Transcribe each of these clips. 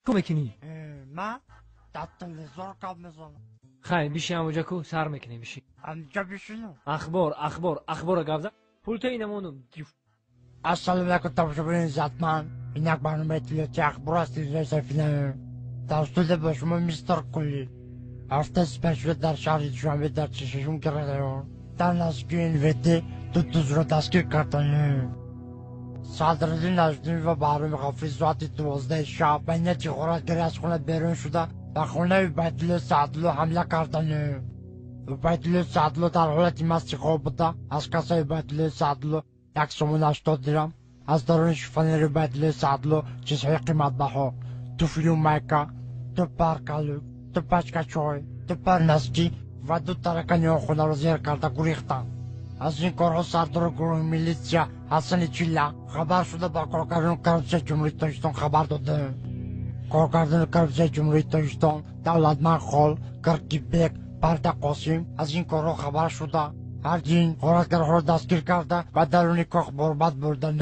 Чӣ мекунӣ? Ма дар телевизор гап мезанам. Хай, биши ҳамоҷа ку, сар мекунем, биши. Ҳамҷа бишинам? Ахбор, ахбор, ахбора гап зан. Пулта инамонум. Ассалому алайкум, тамошобинони иззатманд. Ин як барномаи иттилоотии ахбор аст, телевизиони Сафина. Дар студия бо шумо мистер Кулли. Ҳафтаи сипаришуда дар шаҳри Душанбе дар 46 район дар наздикии НВД ду дузро дастгир карданд. Садриддин Наҷмиддин ва Баҳроми Ғафурӣ соати 12 шаб ба нияти ғоратгарӣ аз хона берун шуда, ба хонаи Убайдулло Саъдулло ҳамла карданд. Убайдулло Саъдулло дар ҳолати масти хоб буда, аз кассаи Убайдулло Саъдулло як сомон 80 дирам, аз даруни шифонери Убайдулло Саъдулло чизҳои қиматбаҳо, туфлю майка, ду пар калук, ду пачка чой, ду пар носки ва ду таракани он хонаро зер карда гурехтанд. Аз ин корҳо сардори гурӯҳи милитсия Ҳасани Чилла хабар шуда, ба коргардони коррупсияи Ҷумҳурии Тоҷикистон хабар доданд. Коргардони коррупсияи Ҷумҳурии Тоҷикистон Давлатманд Хол, Киркибек, Парда Қосим аз ин корҳо хабар шуда, ҳардин ғоратгарҳоро дастгир карда, ба даруни кох борбад бурданд.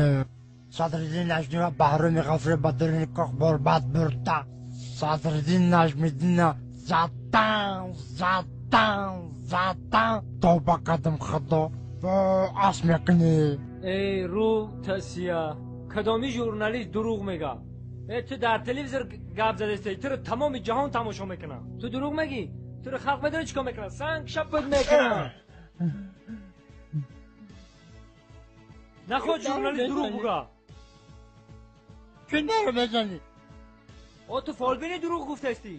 Садриддин Наҷмӣ ва Баҳроми Ғафурӣ ба даруни кох борбад бурда, Садриддин Наҷмиддинна задан, задан, задан, тавба кардам, Худо, ас мекунӣ. Эй, рӯ тасия, кадоми журналист дурӯғ мега? Э, ту дар телевизор гап задастӣ, туро тамоми ҷаҳон тамошо мекунад. Ту дурӯғ мегӣ, туро халқ медонӣ чӣ кор мекунад? Санг шапат мекунад. Нахоҳ журналист дурӯғ буга. Чӣ наро мезанӣ? О, ту фолбини, дурӯғ гуфтастӣ.